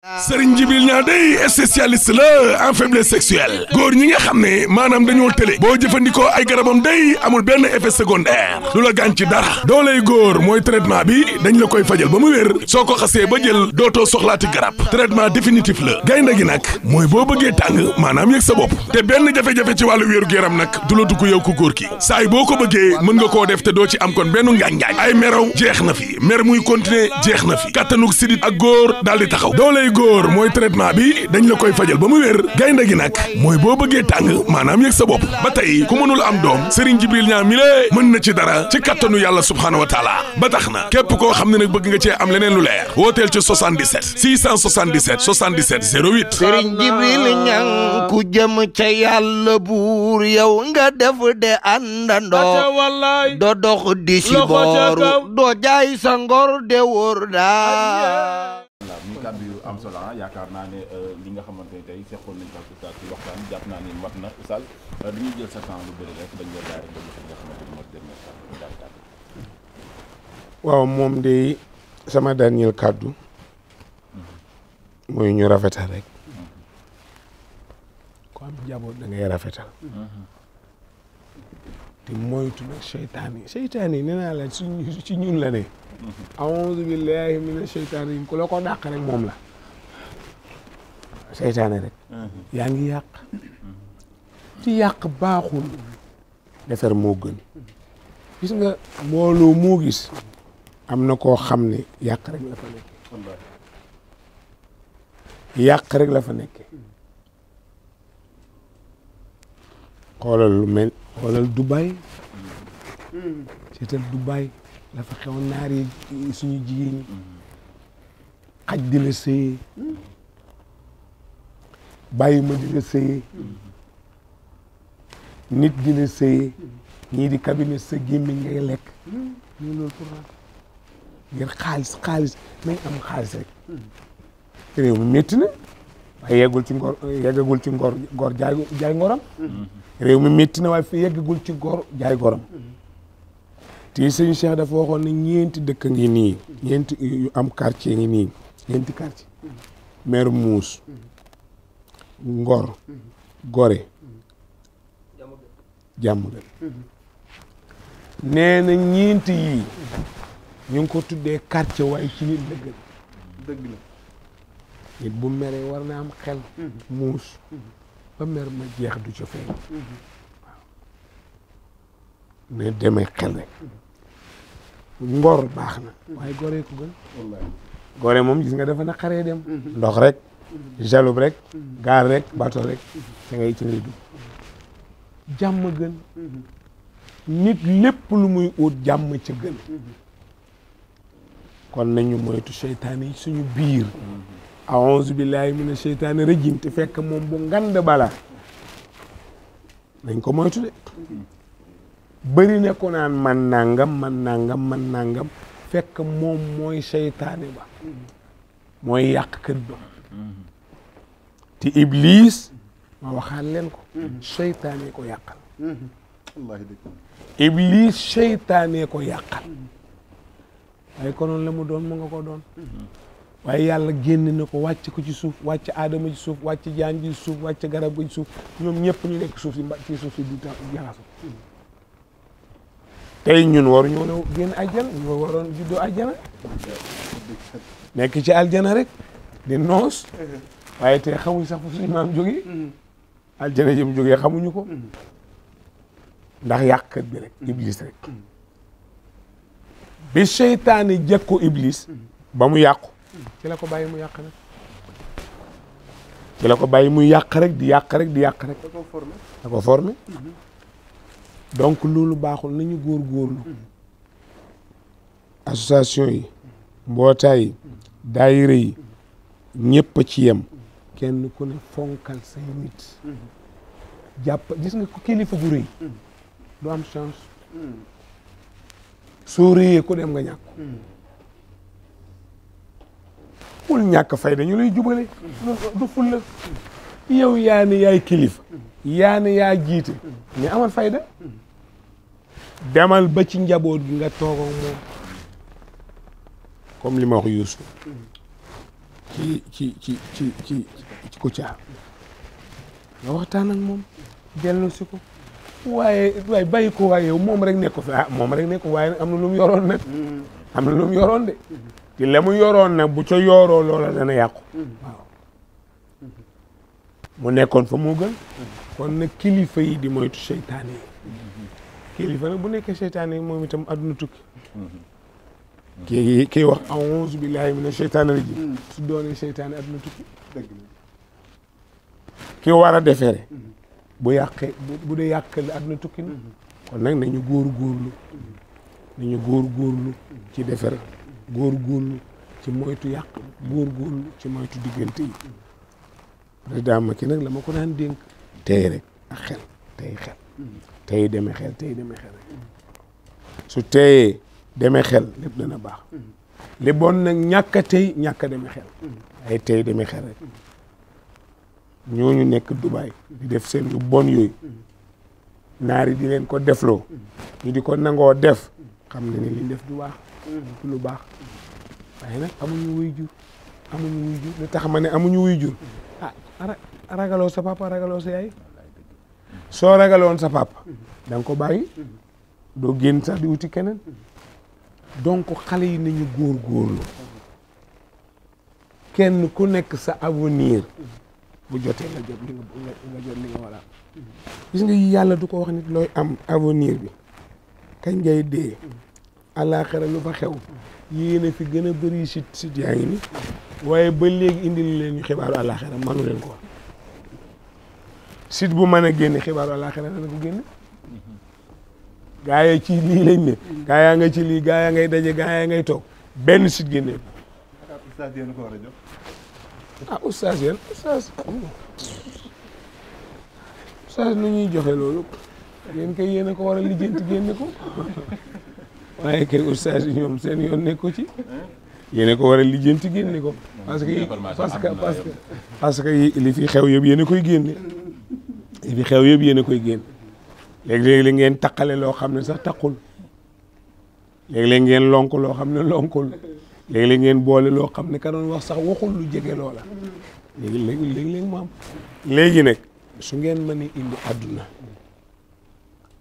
Serigne Djibril Niang day spécialiste la en faiblesse sexuelle góor ñi nga xam ne maanaam dañoo tële boo jëfandikoo ay garabam day amul benn effet secondaire du la gaañ ci dara dooley góor mooy traitement bi dañ la koy fajal ba mu wér soo ko xasee ba jël dootoo soxlaati garab traitement définitif la gaynde gi nag mooy boo bëggee tàng maanaam yëg sa bopp te benn jafe-jafe ci wàllu wéeru yaram nag du la dugg yow ku góor ki saay boo ko bëggee mën nga koo def te doo ci am kon benn ngaañ-ngaañ ay meraw jeex na fi mer muy continuer jeex na fi kattanug sidit ak góor daal di taxaw dooley góor mooy traitement bi dañ la koy fajal ba mu wér gaynde gi nag mooy boo bëggee tàng maanaam yëg sa bopp ba tey ku mënul am doom Serigne Djibril Niang mi lée mën na ci dara ci kattanu yàlla subhaanahu wa taala ba tax na képp koo xam ne nag bëgg nga cee am leneen lu leer wooteel ci 77 677 77 08 Serigne Djibril Niang ku jëm ca yàlla buur yow nga def de àndandoo doo dox di si booru doo jaay sa ngor de wóor daa muy kàddu yu am solo yaakaar naa ne li nga xamante ne tey seqoon nañ ko ak Oustaz ci waxtaan jàpp naa ne mat na Oustaz dañuy jël sa temps lu bëri rek dañ lay daal rek nga xamante ni moo dernier kàddu. waaw moom de sama dernier kàddu mooy ñu rafetal rek ko am jaboot da ngay rafetal te moytu nag seytaan yi nee naa la ci ñun la ne a'uuzu billahi mina seytaane yi ku la ko dàq rek moom la seytaane rek yaa ngi yàq ci yàq baaxul defar moo gën gis nga mbooloo moo gis am na koo xam ne yàq rek la fa nekke yàq rek la fa nekke xoolal lu mel xoolal Doubai seetal Doubai la fa xew naar yi suñu jigéen ñi xaj di la sëyee bàyyi ma di la sëyee nit di la sëyee ñii di cabinet sa gémmiñ ngay lekk ñu loolu pour ngir xaalis nañ am xaalis rek réew mi métti na waaye yeggul ci ngor jaay ngoram réew mi métti na waaye fi yeggagul ci ngor jaay goram te sëñ Cheikh dafa waxoon ne ñeenti dëkk ngi nii ñeenti yu am quartier ngi nii ñeenti quartier Mermoz Ngor Gorée Diamaguène nee na ñeenti yii ñu ngi ko tuddee quartier waaye ci nit dëgg la nit bu meree war na am xel muus ba mer ma jeex du ca feeñ waaw ne demee xel rek ngor baax na waaye Gorée ko gën Gorée moom gis nga dafa na xaree dem ndox rek jaloub rek gaar rek bato rek ci ngay dugg jàmm gën nit lépp lu muy ut jàmm ca gën kon nañu moytu seytaane yi suñu biir a'uuzu billahi mina seytaane rajim te fekk moom bu ngand bala nañ ko moytu de bëri na ko naan man nangam fekk moom mooy seytaane ba mooy yàq kër ba te Iblis ma waxaat leen ko seytaane ko yàqal Iblis seytaane ko yàqal waaye konoon la mu doon mu nga ko doon waaye yàlla génn na ko wàcc ko ci suuf wàcc aadama ci suuf wàcc jaan ci suuf wàcc garab ci suuf ñoom ñëpp ñu nekk suuf ci suuf si di jaxaso tey ñun waruñu woon a génn aljana ñu waroon juddoo aljana nekk ci aljana rek di noos waaye tey xamuñ sax fu suñu maam jógee aljana jëm jógee xamuñu ko ndax yàqkat bi rek Iblis rek bi seytaane jekko Iblis ba mu yàqu ci la ko bàyyi mu yàq rek ci la ko bàyyi muy yàq rek di yàq rek da ko formé donc loolu baaxul nañu góorgóorlu association yi mbootaay yi daayira yi ñëpp ci yem kenn ku ne fonkal say nit jàpp gis nga ko kilifa gu rëy du am chance soo rëyee ku dem nga ñàkk ful ñàkk fay dañu lay jubale du ful la yow yaa ne yaay kilifa yaa ne yaa jiite mais amal fayda demal ba ci njaboot gi nga toog ak moom comme li ma wax Youssou ci Kouthia nga waxtaan ak moom dellu si ko waaye bàyyi ko waaye yow moom rek nekk ko fi moom rek nekk waaye am na lu mu yoroon nag am na lu mu yoroon de te la mu yoroon nag bu ca yoroo loola dana yàqu waaw mu nekkoon fa moo gën kon nag kilifa yi di moytu seytaane yi kilifa nag bu nekkee seytaane yi moom itam adduna tukki kii wax a'uuzu billahi mina seytaane rajim su doonee seytaane adduna tukki ki war a defere bu yàqee bu dee yàqal adduna tukki na kon nag nañu góorgóorlu ci defere góorgóorlu ci moytu yàq góorgóorlu ci moytu diggante yi président Macky nag la ma ko daan dénk tey rek ak xel tey demee xel rek su teyee demee xel lépp dana baax li bon nag ñàkk a tey ñàkk a demee xel ay tey demee xel rek ñooñu nekk Doubai di def seen yu bon yooyu naari di leen ko defloo ñu di ko nangoo def xam ne ni liñ def du baax du lu baax waaye nag amuñu wuy jur lu tax ma ne amuñu wuy jur ragaloo sa papa ragaloo sa yaay soo ragaloon sa papa da nga ko bàyyi doo génn sax di wuti keneen donc xale yi nañu góorgóorlu kenn ku nekk sa avenir bu jotee nga jot li nga war a am gis nga yàlla du ko wax nit looy am avenir bi kañ ngay dee àllaaxira lu fa xew yéen a fi gën a bëri sit yaa ngi ni waaye ba léegi indil leen ñu xibaaru àllaaxira mënu leen ko wax site bu mën a génne xibaaru àllaaxira dana ko génne gaa yi ci lii lañ ne gaa yaa nga ci lii gaa yaa ngay daje gaa yaa ngay toog benn site génne oustaz yéen ko war a jox oustaz yéen oustaz nu ñuy joxe loolu yéen kay yéen a ko war a lijjanti génne ko waaye kay oustaz yi ñoom seen yoon nekk ko ci yéen a ko war a lijjanti génne ko parce que li fi xew yëpp yéen a koy génne li fi xew yëpp yéen a koy génne léegi-léegi li ngeen taqale loo xam ne sax taqul léegi-léegi ngeen lonk loo xam ne lonkul léegi-léegi ngeen boole loo xam ne ka doon wax sax waxul lu jege loola léegi-léegi mu am léegi nag su ngeen mënee indi àdduna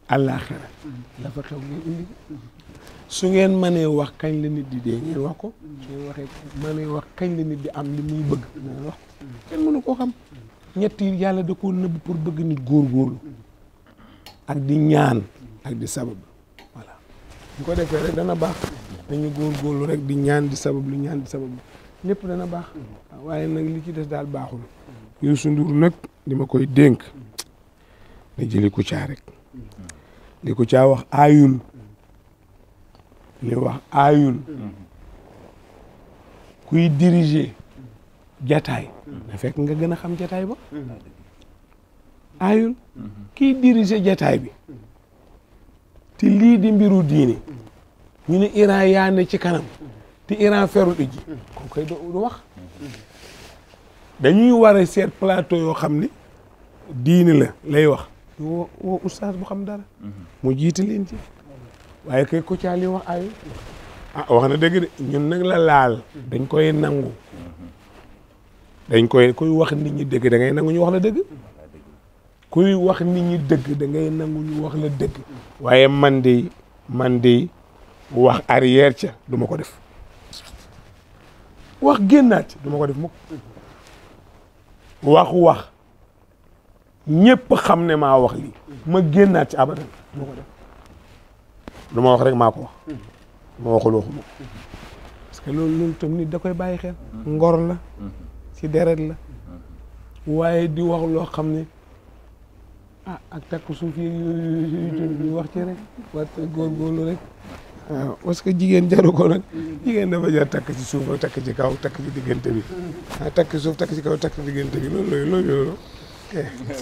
àllaaxira la fa xew ngeen indi su ngeen mënee wax kañ la nit di dee ngeen wax ko su ngeen waxee mënee wax kañ la nit di am li muy bëgg ngeen wax kenn mënu koo xam ñett yi yàlla da koo nëbb pour bëgg nit góorgóorlu ak di ñaan ak di sabab voilà bu ko defee rek dana baax dañu góorgóorlu rek di ñaan di sabab lu ñaan di sabab lépp dana baax waaye nag li ci des daal baaxul Youssou Ndour nag li ma koy dénk na jëli Kouthia rek li Kouthia wax aayul li wax aayul kuy diriger jataay na fekk nga gën a xam jataay ba aayul kiy diriger jataay bi te lii di mbiru diine ñu ne Iran yaa ne ci kanam te Iran ferul ijji kon koy du wax dañuy war a seet plateau yoo xam ne diine la lay wax woo oustaz bu xam dara mu jiite leen ci waaye kay Kouthia li wax aayul wax na dëgg de ñun nag la laal dañ koy nangu dañ koy wax nit ñi dëgg da ngay nangu ñu wax la dëgg kuy wax nit ñi dëgg da ngay nangu ñu wax la dëgg waaye man de wax arrière ca du ma ko def wax génnaat du ma ko def mukk wax ñépp xam ne maa wax lii ma génnaat ci abadan du ma ko def du ma wax rek maa ko wax ma waxul waxuma parce que loolu tam nit da koy bàyyi xel ngor la ci deret la waaye di wax loo xam ne ak takk suuf yi ñu wax ci rek war góorgóorlu rek waaw parce que jigéen jaru ko nag jigéen dafa jar takk ci suuf ak takk ci kaw takk ci diggante bi takk suuf takk ci kaw takk ci diggante bi loolu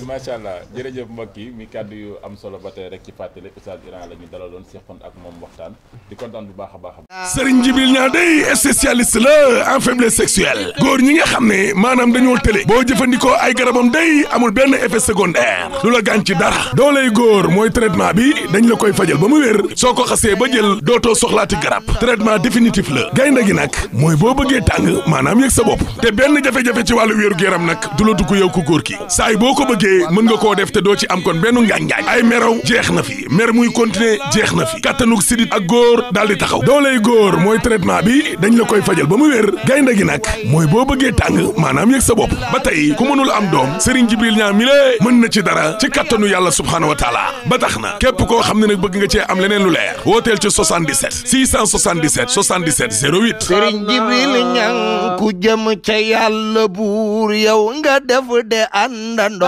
macha allah jërëjëf mbokk yi mi kàddu yu am solo ba tey rek ci fàttali Oustaz Iran la ñu dalaloon seqoon ak moom waxtaan di kontaan bu baax a baax. Serigne Djibril Niang day spécialiste la en faiblesse sexuelle góor ñi nga xam ne maanaam dañoo tële boo jëfandikoo ay garabam day amul benn effet secondaire du la gaañ ci dara dooley góor mooy traitement bi dañ la koy fajal ba mu wér soo ko xasee ba jël dootoo soxlaati garab traitement définitif la gaynde gi nag mooy boo bëggee tàng maanaam yëg sa bopp te benn jafe-jafe ci wàllu wéeru yaram nag du la dugg yow ku góor ki saay boo ko bëggee mën nga koo def te doo ci am kon benn ngaañ-ngaañ ay meraw jeex na fi mer muy continuer jeex na fi kattanug sidit ak góor daal di taxaw dooley góor mooy traitement bi dañ la koy fajal ba mu wér gaynde gi nag mooy boo bëggee tàng maanaam yëg sa bopp ba tey ku mënul am doom Serigne Djibril Niang mi lée mën na ci dara ci kattanu yàlla subhaanahu wa taala ba tax na képp koo xam ne nag bëgg nga cee am leneen lu leer wooteel ci 77 677 77 08 Serigne Djibril Niang ku jëm ca yàlla buur yow nga def de àndandoo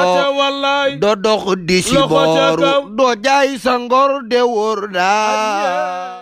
doo dox di si booru doo jaay sa ngor de wóor daa